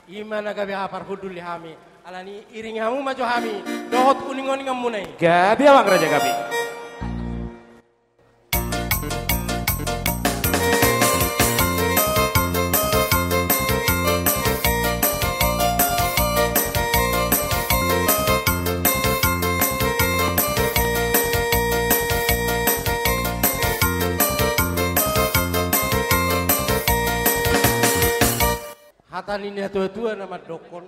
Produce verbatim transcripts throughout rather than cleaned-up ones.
I ma na gabe haha parhundul di hami. Alani iringi hamu ma jo hami dohot uninguninganmuna i. Gabe, amang raja, gabe. Hata ni natuatua na mandokkon,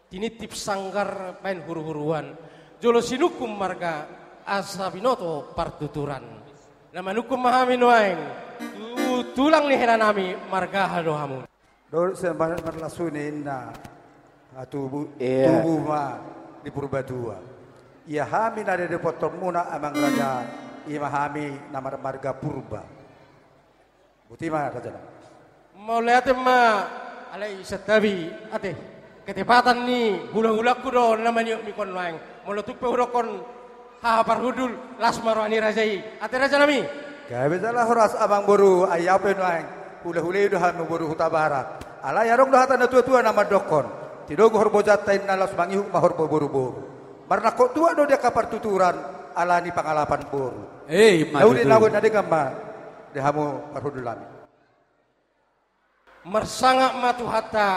tinitip sanggar baen huruhuruan, jolo sinungkun marga asa binoto partuturan. Na manungkun ma hami nuaeng tu tulang ni helanami, marga aha do hamu? Dohot sian marlasuna inna, tubu, iya, tubu ma di Purbatua. Ia hami na didapotmuna, amang raja, i ma hami na marmarga Purba. Boti ma, raja. Mauliate ma, alai santabi ate. Ketepatan ni hulahulangku do na maniop mikon nuaeng. Molo tung pe hudokkon haha parhundul, las ma roha ni raja i. Ate, rajanami. Gabe jala horas, amang boru, ai au pe nuaeng hulahula i do hami, boru Hutabarat. Alai adong do hata natuatua na mandokkon, tinogu horbojanta inna, laos mangihut ma horbo boruboru. Marnangkok tuak do di angka partuturan, alani pangalapan boru. Eh, ima tutu. Na uli na denggan ma di hamu parhundulnami. Marsangap ma Tuhanta.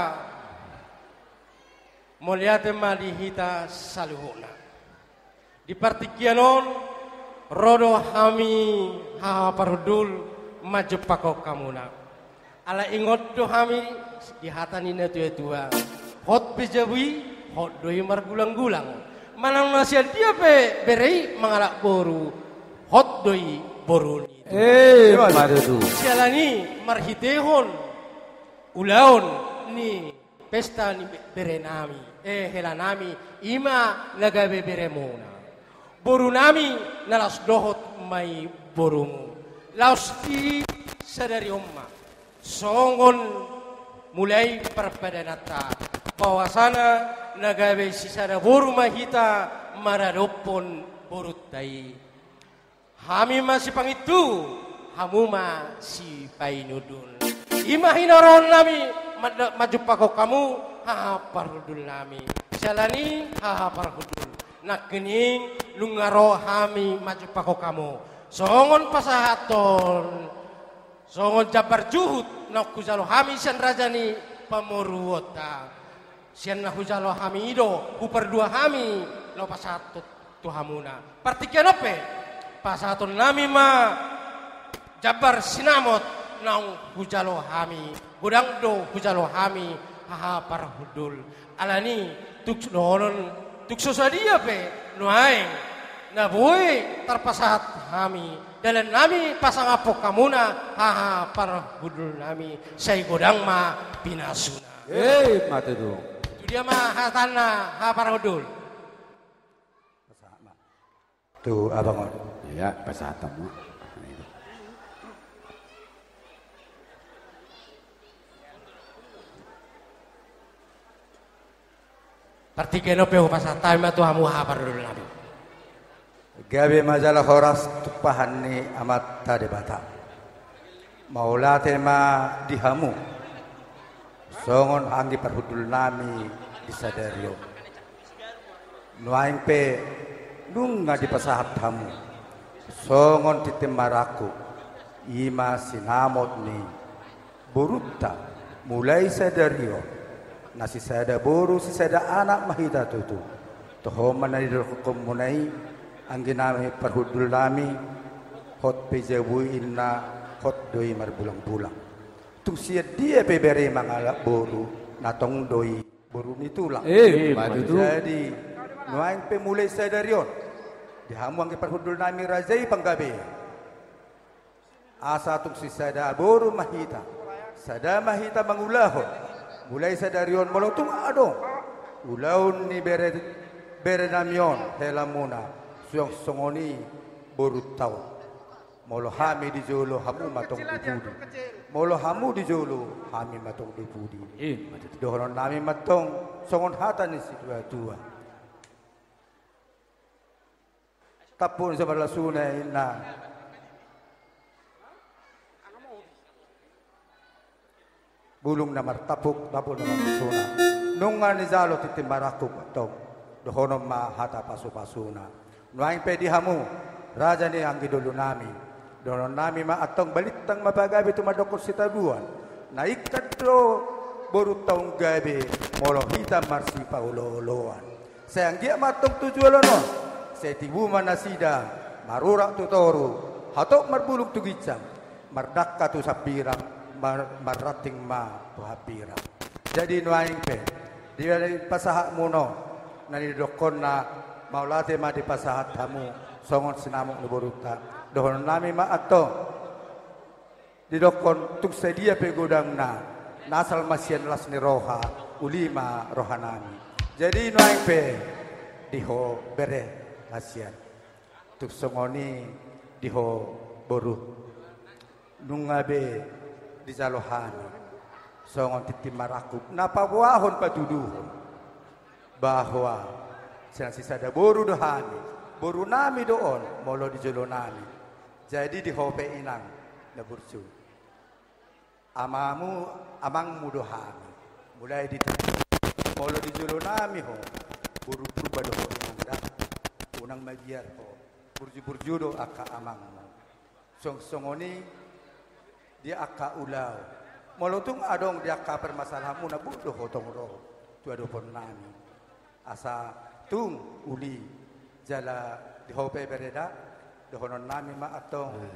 Mauliate ma di hita saluhutna. Di partingkian on, ro do hami haha parhundul manjumpangkon hamuna. Ala ingot do hami di hata ni natuatua: Hot pe jabu i, hot do i margulanggulang. Manang na sian dia pe bere i mangalap boru, hot do i boru ni tulang. Eh, ima tutu. Siala ni i marhitehon ulaon ni pesta ni be-, berenami, eh, helanami, i ma na gabe beremuna. Borunami na laos dohot ma i borumu. Laos di sadari on ma songon mulai parpadananta, bahwasana na gabe sisada boru ma hita maradophon borunta i. Hami ma sipangintu, hamu ma sipainundun. I ma hinoroannami, manda-, manjumpangkon hamu, haha parhundulnami. Siala ni i, haha parhundul, nangkining nunga ro hami manjumpangkon hamu. Songon pasahaton, songon jambar juhut naung hujalo hami sian raja ni pamoruonta. Sian na hujalo hami i do, hupardua hami laho pasahat tu, tu hamuna. Partingkian on pe, pasahatonnami ma jambar sinamot naung hujalo hami, godang do hujalo hami, haha parhundul. Alani i, tung dohonon, tung so sadia pe nuaeng na boi tarpasahat hami, dalannami pasangaphon hamuna, haha parhundulnami, sai godang ma pinasuna. Eh, ima tutu. Tu dia ma hatana, haha parhundul? Pasahat ma tu abang on. Iya, pasahat ma. Partingkian on pe hupasahat hami ma tu hamu, haha parhundulnami. Gabe ma jala horas tumpahan ni Amanta Debata. Mauliate ma di hamu, songon anggi parhundulnami di sadari on. Nuaeng pe nunga dipasahat hamu songon tintin marangkup, i ma sinamot ni borunta, mulai sadari on, na sisada boru, sisada anak ma hita tutu. Toho ma na nidokkonmuna i, angginami parhundulnami, hot pe jabu i inna, hot do i marbulangbulang. Tung sian dia pe bere i mangalap boru, na tong do i boru ni tulang. Eh, ima tutu. Jadi, nuaeng pe mulai sadari on, di hamu anggi parhundulnami raja i panggabean. Asa tung sisada boru ma hita, sada ma hita mangulahon. Mulai sadari on molo tung adong ulaon ni bere, berenami on, helamuna, suang songon i borunta on. Molo hami di jolo, hamu ma tong di pudi. Molo hamu di jolo, hami ma tong di pudi. Ima tutu. Dohononnami ma tong songon hata ni situatua. Tampuk ni so marlasuna inna. Bulung na martampuk, tampuk na marlasuna. Nunga nijalo tintin marangkup antong, dohonon ma hata pasupasuna. Nuaeng pe di hamu, raja ni anggi dolunami, dohononnami ma antong balintang ma pagabe tumandangkon sitadoan. Na ingkon do borunta umgabe molo hita marsipaolooloan. Sai anggiat ma antong tu joloan on, sai tibu ma nasida marurat tu toru, hatop marbulung tu ginjang, mardangka tu sambirang, mar-, marranting ma tu hambirang. Jadi nuaeng pe, dipasahat muna on, na nidokkonna mauliate ma dipasahat hamu, songon sinamot ni borunta. Dohononnami ma antong, didokkon tung sadia pe godangna, na asal ma sian las ni roha, uli ma rohanami. Jadi nuaeng pe, di ho bere hasian. Tung songon i di ho boru. Nunga be dijalo hami songon tintin marangkup na paboahon patuduhon bahwa sian sisada boru do hami, borunami do on molo di jolonami. Jadi di ho pe inang na burju, amamu, amangmu do hami. Mulai di, molo di jolonami ho, boru Purba do ho inang da. Unang mabiar ho, burju-burju do angka amangmu. Song-, songon i di angka ulaon. Molo tung adong di angka permasalahanmuna, boi do ho tong ro tu adopannami. Asa tung uli, jala di ho pe bere da, dohononnami ma antong, eh,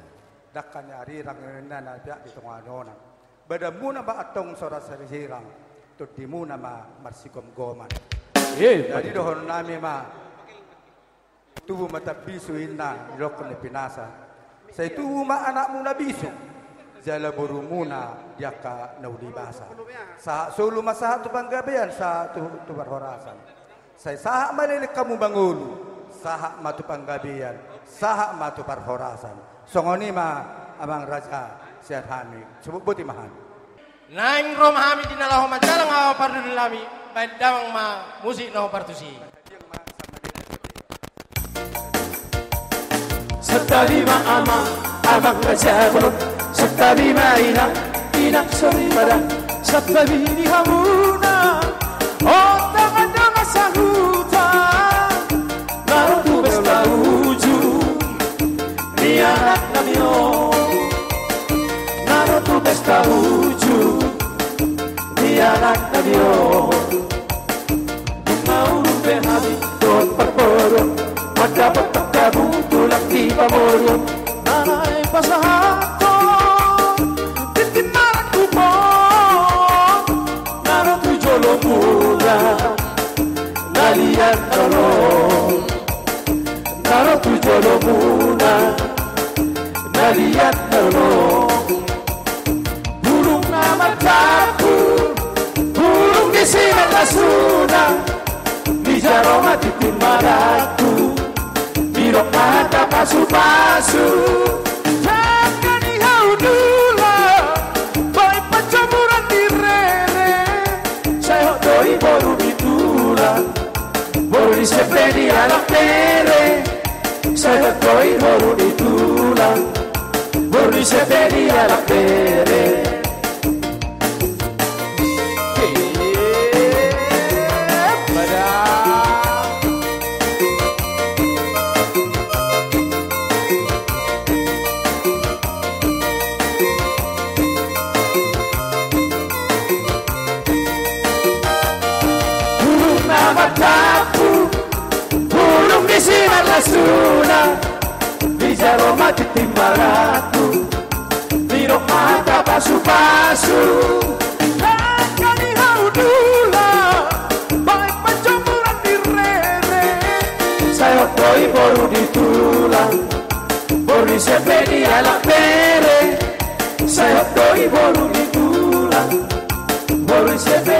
dangka ni arirang ninna na peak di tonga ni onan. Badanmuna ma antong so ra sirang, tondimuna ma marsigomgoman. Eh, jadi dohononnami ma, tubu ma tambisu inna, didokkon ni pinasa. Sai tubu ma anakmuna bisuk, jala borumuna di angka na uli basa. Sahat solu ma sahat tu panggabean, sahat tu, tu parhorasan. Sai sahat ma leleng hamu mangolu, sahat ma tu panggabean, sahat ma tu parhorasan. Songon i ma amang raja sian hami, so boti ma hami. Naeng ro ma hami di na laho manjalang haha pardulinami, baen damang ma musik na hombar tusi. Santabi ma amang, amang raja bolon, santabi ma inang, inang soripada, santabi di hamuna, o tangandang sahuta, na ro tu pesta ujung ni anaknami on, na ro tu pesta ujung ni anaknami on. Nunga urung be hami dohot parporo, mandapothon hamu tulang di pamoruon. Na naeng pasahathon tintin marangkup on, na ro tu jolomuna, na liat na olo. Na ro tu jolomuna, na liat na olo. Bulung na mardampur, bulung di sian lasuna, dijalo ma tintin marangkup, didok ma hata pasupasu. Dangka ni hau dula, baen panjomuran ni rere, sai hot do i boru ni tulang. Boru ni sempe dialap bere, sai hot do i boru ni tulang. Boru ni sempe dialap bere. Bulung na mardampur, bulung di sian lasuna, dijalo ma tintin marangkup, didok ma hata pasupasu. Dangka ni hau dula, baen panjomuran ni rere, sai hot do i boru ni tulang. Boru ni sempe dialap bere, sai hot do i boru ni tulang. Boru ni sempe